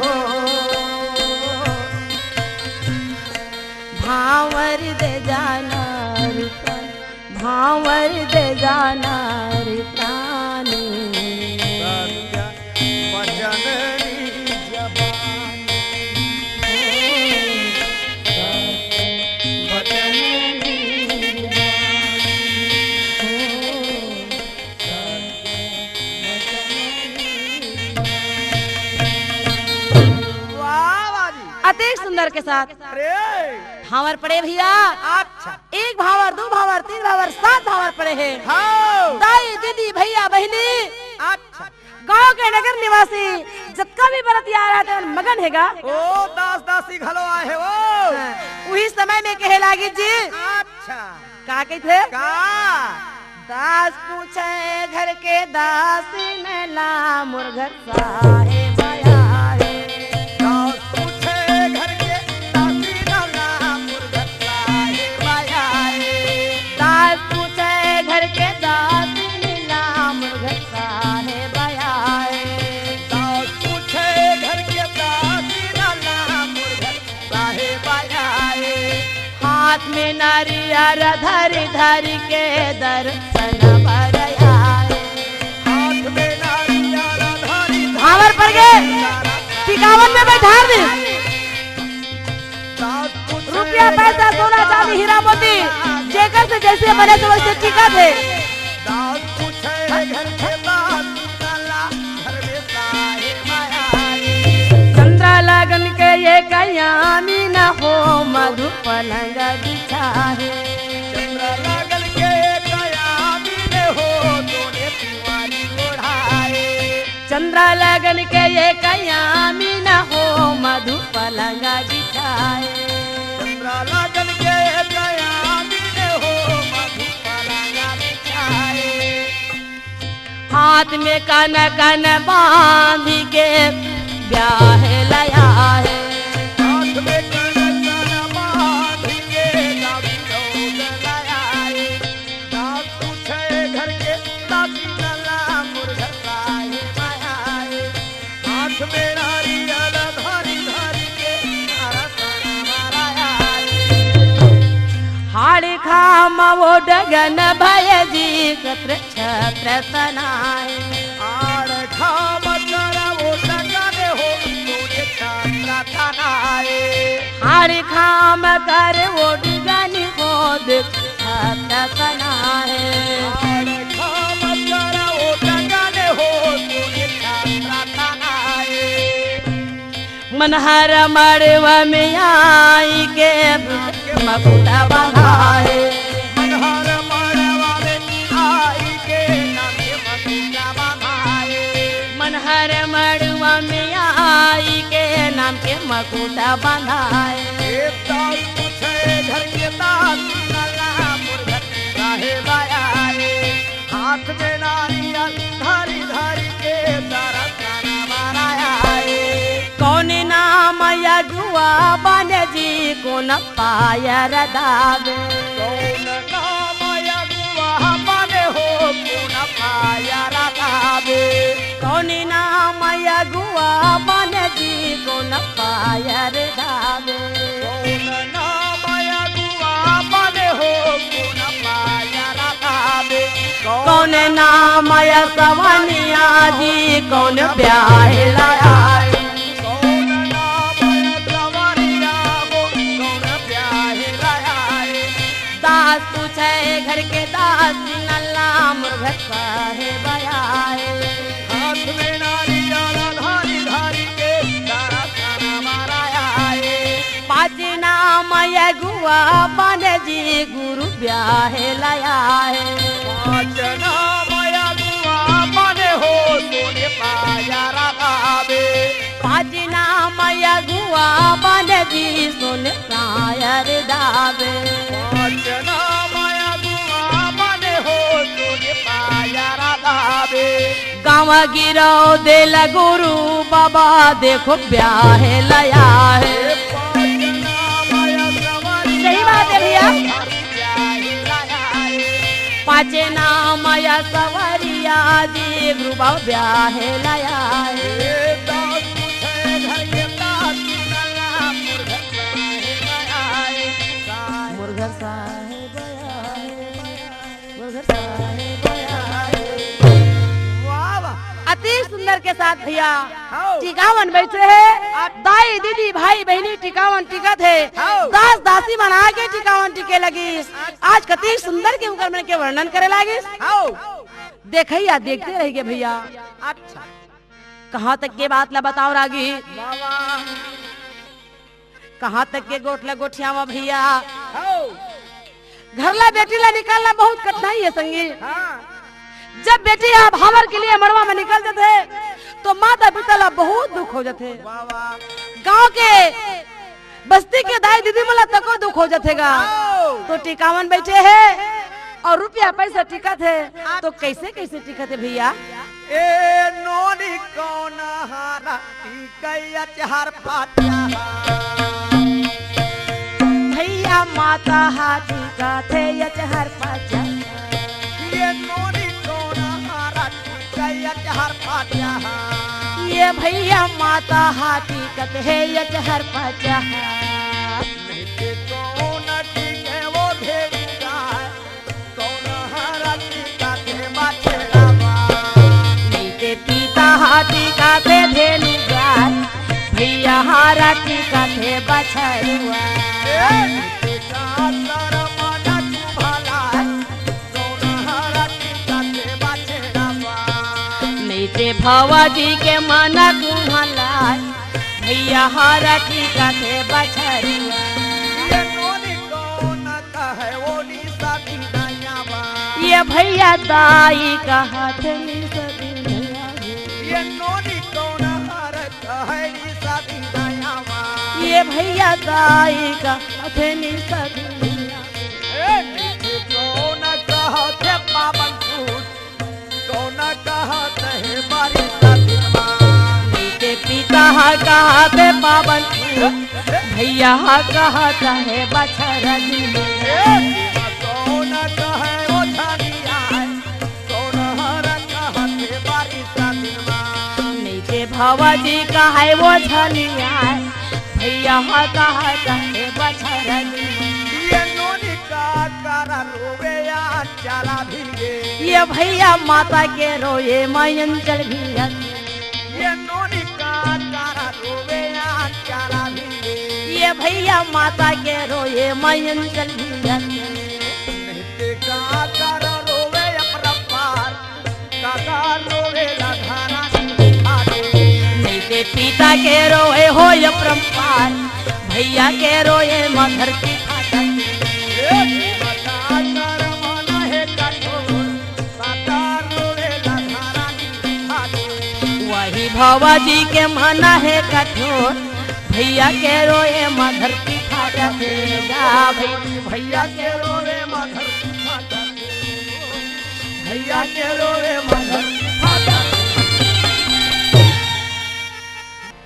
हो। भांवर दे जाना रुपन, भांवर दे जाना रे प्राणी। सत्य वचन निज बानी हो, सत्य वचन निज बानी हो, सत्य वचन निज बानी। वाह, वाह जी। अति सुंदर के साथ अरे। भांवर पड़े भैया। अच्छा। एक भांवर, दू भांवर, तीन भांवर, सात भांवर पड़े हे। हाँ। दाई, दीदी, भैया, बहिनी, अच्छा। गांव के नगर निवासी जतका भी बरतिया आए हे, तेमन मगन हे गा। ओ, दास दासी घलो आए हे, ओ। हाँ, उही समय में कहे लागिस जी। अच्छा। का कहिथे? का? दास पूछे घर के दासिन ला, मोर घर साहेब आए। दास पूछे घर के दासिन ला, मोर घर साहेब आए। दास पूछे घर के दासिन ला, मोर घर साहेब आए। दास पूछे घर के दासिन ला, मोर घर साहेब आए। हाथ में नारियर धरि धरि के दर्शन बर आए। हाथ में नारियर धरि धरि भांवर पड़ गे। टिकावन में बैठार दे। रुपया, पैसा, सोना, चांदी, हीरा, मोती, जेकर से जैसे बने तो वैसे टिका थे। दास पूछे घर के दास काला, घर में साहेब आए। चंद्रा लगन के ये कयामी न हो, मधु पलंग बिछाए। चंद्रा लगन के ये कयामी न हो, तोने तिवारी ओढ़ाए। चंद्रा लगन के ये कयामी न हो, मधु पलंग बिछाए। चंद्रा लगन के ये कयामी न हो, मधु पलंग बिछाए। हाथ में कन कन बांधी के ब्याह लया हे। हाथ में कन कन बांधी के गावी लोग लया हे। दास पूछे घर के दासी नला, मोर घर साहेब आए। हाथ में नारियल धरि धरि के नारा सारा मारा आए। हाड़ खाम वो डगन भय जी, कत्र छत्र तनाए। आड़ खाम कर वो डगन हो, तोरे छत्र तनाए। आड़ खाम कर वो डगन हो, देख छत्र तनाए। आड़ खाम कर वो डगन हो, तोरे छत्र तनाए। मनहर मड़वा में आई के मकुट बंधाए। मनहर मड़वा में आई के नाम के मकुट बंधाए। मनहर मड़वा में आई के नाम के मकुट बंधाए। ए दास पूछे घर के दास नला, मोर घर साहेब आए। हाथ में नारियल धरि धरि के दर्शन बर आए। कौन नाम अगुआ बने जी, कोन पायर दाबे। कौन नाम अगुआ बने हो, कोन पायर दाबे। कौन नाम अगुआ बने जी, कोन पायर दाबे। कौन नाम अगुआ बने हो, कोन पायर दाबे। कौन नाम असवनिया जी, कोन ब्याह लया हे। कौन नाम असवनिया हो, कोन ब्याह लया हे। दास पूछे घर के दास नला, मोर घर साहेब आए। हाथ में नारियल धरि धरि के दर्शन बर आए। पाँच नाम अगुआ बने जी, गुरु ब्याह लया हे। पाँच नाम अगुआ बने हो, तोने पायर दाबे। पाँच नाम अगुआ बने जी, सोन पायर दाबे। पाँच नाम अगुआ बने हो, तोने पायर दाबे। गाँव गिरौदे ल गुरु बाबा देखो ब्याह लया हे। नाचे नाम या सवरिया जी, गुरु बाबा ब्याहे लाया है। मुरघर साहेब आए, मुरघर साहेब आए। वाह, वाह। अति सुंदर के साथ भैया हाँ। टिकावन बैठे हे। दाई, दीदी, भाई, बहिनी टिकावन टिकत हे। हाँ। दास, दासी मन आके टिकावन टिके लगिस। आज कति सुंदर के उनकर मन के वर्णन करे लागिस। हाँ। देखइया देखते रह गे भैया। अच्छा। कहाँ तक के बात ला बताओ रागी? वाह, वाह। कहाँ तक के गोठ ला गोठियावा भैया? हाँ। घर ला बेटी ला निकालना बहुत कठिनाई है संगी। हाँ। जब बेटी हा भांवर के लिए मड़वा में निकल जाथे, तो माता पिता ला बहुत दुख हो जाथे। वाह, वाह। गांव के बस्ती के दाई दीदी मन ला तको दुख हो जाथे गा। हाँ। तो टिकावन बैठे हे और रुपया पैसा टिकत हे, तो कैसे कैसे टिकत हे भैया? ए नोनी कौन हारा टिकैया चहर पाचा। भैया माता हा टिकत हे या चहर पाचा। ये नोनी कौन हारा टिकैया चहर पाचा। ये भैया माता हा टिकत हे या चहर पाचा। नहीं ते कौन टिके वो भेड़ूगा। कौन हारा टिकत हे बछड़वा। नीचे पीता हा टिकत हे धेनु गाय, भैया हारा टिकत हे बछड़वा। ए, टिका कर मन तुम्हारा, कौन हारा टिकत हे बछड़वा। नीचे भवाजी के मन तुम्हारा, भैया हारा टिकत हे बछड़वा। ये नोनी कौन कहे ओनी सदिनयावा। ये भैया दाई कहत हे नी सदिनयावा। ये नोनी कौन हर कहे नी सदिनयावा। ये भैया दाई कहत हे नी सदिनयावा। ए, नीचे कौन कहत हे पावन सूत। कौन कहत हे बारिश दिनमा। नीचे पीता हा कहत हे पावन, भैया हा कहत हे बछर दिन। ए, कौन कहे ओ झनिया, कौन हर कहत हे बारिश दिनमा। नीचे भवाजी कहे ओ झनिया, भैया हा कहत हे बछर दिन। ये नोनी का कर रोवे या चला भी ये भैया माता के रोए मायन चल भिया। ये नोनी का तारा रोवे आ चारा भी। ये भैया माता के रोए मायन चल भिया। नहीं ते का तारा रोवे अपरंपार। काका रोवे ला धारा नी फाटे। नहीं ते पिता के रोए हो अपरंपार। भैया के रोए मधर की फाटक। ए, बता कर मन हे कठोर। वही भवाजी के मन हे कठोर, भैया के रोए मधर की फाटक गा भाई। भैया के रोए मधर की फाटक, भैया के रोए मधर की फाटक।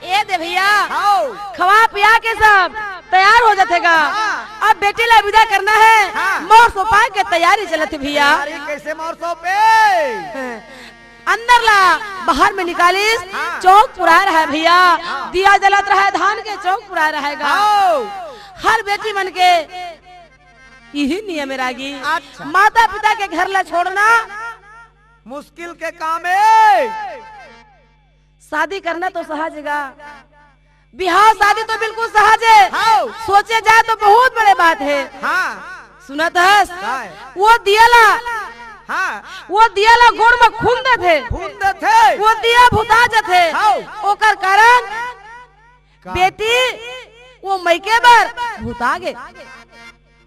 ए दे भैया, हाओ। खवा पिया के सब तैयार हो जाथे गा। हाँ। अब बेटी ला विदा करना हे। हाँ। मोर सोपा के तैयारी चलत हे भैया। अरे कैसे मोर सोपे? अंदर ला बाहर में निकालिस, हाँ। चौक पुराय रहय भैया, हाँ। दिया जलत रहय, धान के चौक पुराय रहय गा। हाओ। हर बेटी मन के इही नियम हे रागी। अच्छा। माता पिता के घर ला छोड़ना मुश्किल के काम हे। शादी करना तो सहज हे गा, बिहाव शादी तो बिल्कुल सहज हे। हाँ। सोचे जाए तो बहुत बड़े बात हे। हाँ। सुनत हस? काय? वो दिया ला, हाँ। वो दिया ला गोड़ में खून देथे। खून देथे। वो दिया भुता जथे। हाँ। ओकर कारण का? बेटी वो मइके बर भुता गे।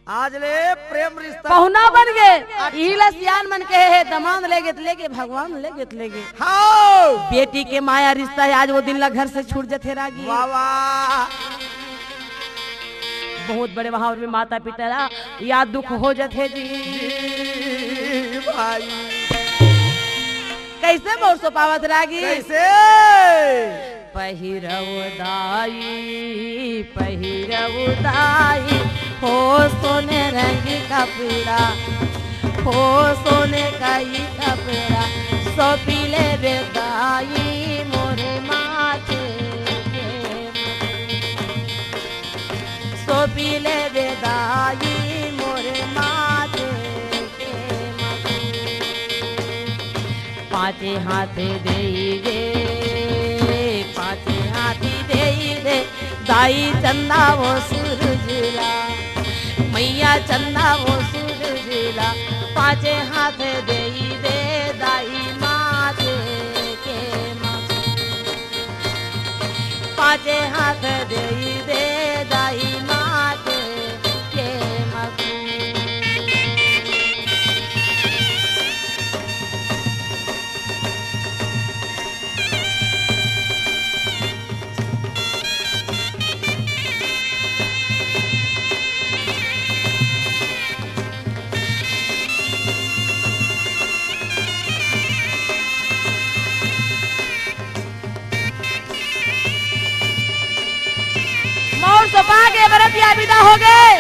आज ले प्रेम रिश्ता पहुना बन गे। अच्छा। इही ला सियान मन कहे हे, दमांद ले गे त ले गे, भगवान ले गे त ले गे। हाओ। बेटी के माया रिश्ता हे, आज वो दिन ला घर से छूट जथे रागी। वाह, वाह। बहुत बड़े वहां और भी माता पिता ला या दुख हो जथे जी। जी भाई। कैसे मोर सोपावत रागी? कैसे? पहिरव दाई, पहिरव दाई, हो सोने रंग कपड़ा। हो सोने का ही कपड़ा, सौंपी लेबे दाई मोरे माथे के। सौंपी लेबे दाई मोरे माथे के। पाँचे हाथ देई दे, पाँचे हाथ देई दे, दाई चंदा वो सूरज ला, मैया चंदा वो सूरज ला, पाँचे हाथ देई दे, दाई माथे के माथे। पाँचे हाथ देई दे, दाई माथे के माथे। मौर सौंपा के बरतिया विदा हो गए।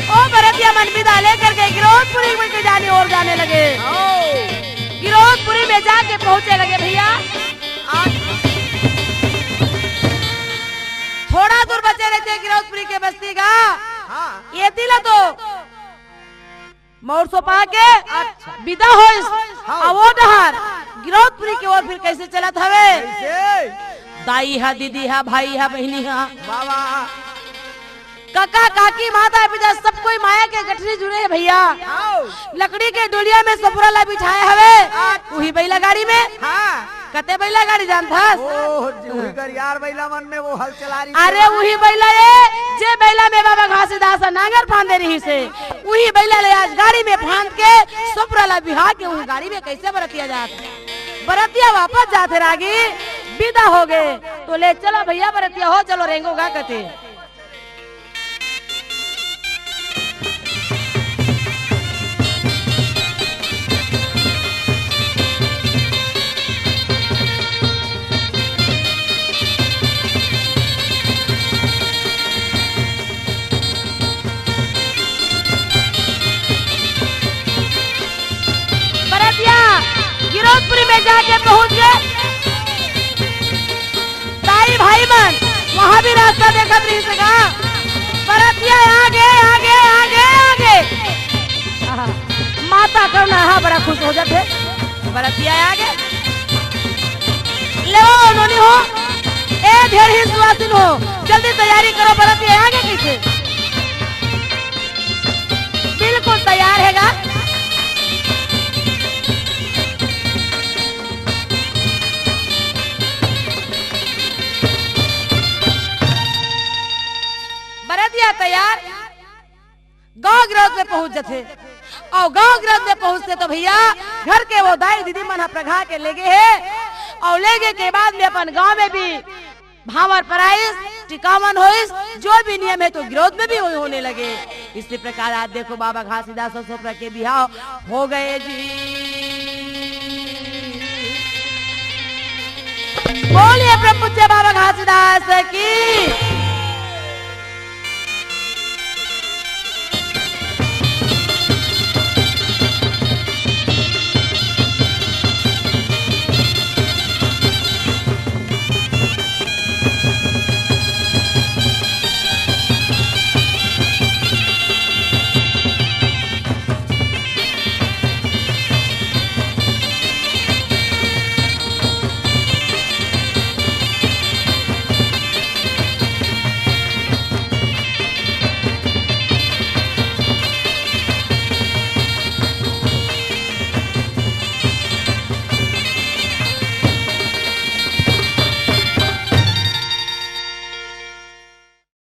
ओ बरतिया मन विदा लेकर के गिरौदपुरी में के जाने और जाने लगे। आओ। गिरौदपुरी में जाके पहुंचे लगे भैया। आज थोड़ा दूर बचे रहते गिरौदपुरी के बस्ती का। हाँ। ये तिला तो मौर सौंपा के अच्छा। विदा होइस। हाँ। आ वो डहार गिरौदपुरी के ओर फिर कैसे चलत हवे? कैसे? दाई हा, दीदी हा, भाई हा, बहिनी हा। बाबा। काका, काकी, माता, पिता, सब कोई माया के गठरी जुड़े हे भैया। आओ। लकड़ी के डोलिया में सपुरा ला बिठाए हवे। अच्छा। उही बैला गाड़ी में। हाँ। कते बैला गाड़ी जानथस? ओह, जे उही गरियार बैला मन में वो हल चला रही अरे, थी। उही बैला ये, जे बैला में बाबा घासीदास नांगर फांदे रहिस हे। उही बैला ले आज गाड़ी में फांद के सपुरा ला बिहा के उही गाड़ी में कैसे बरतिया जात हे। बरतिया वापस जात हे रागी, विदा हो गए। तो ले चला भैया बरतिया हो, चलो रेंगो गा कते। बरतिया गिरौदपुरी में जाके पहुंच गए। दाई भाई मन वहाँ भी रास्ता देखत रहिस हे का। बरतिया आगे, आगे, आगे, आगे। आहा, माता करुणा हा बड़ा खुश हो जाथे। बरतिया आगे। ले ओ नोनी हो, ए ढेर ही सुवासिन हो, जल्दी तैयारी करो, बरतिया आगे कइसे। बिल्कुल तैयार हे गा। बरतिया तैयार गांव गिरौद में पहुंच जथे। अउ गांव गिरौद में पहुंचथे तो भैया घर के वो दाई दीदी मन ह प्रघा के लेगे हे अउ लेगे के बाद में अपन गांव में भी भांवर पराइस, टिकावन होइस, जो भी नियम हे तो गिरौद में भी वही होने लगे। इसी प्रकार आज देखो बाबा घासीदास अउ सपुरा के बिहाव हो गए जी। बोलिए प्रभु पूज्य बाबा घासीदास की।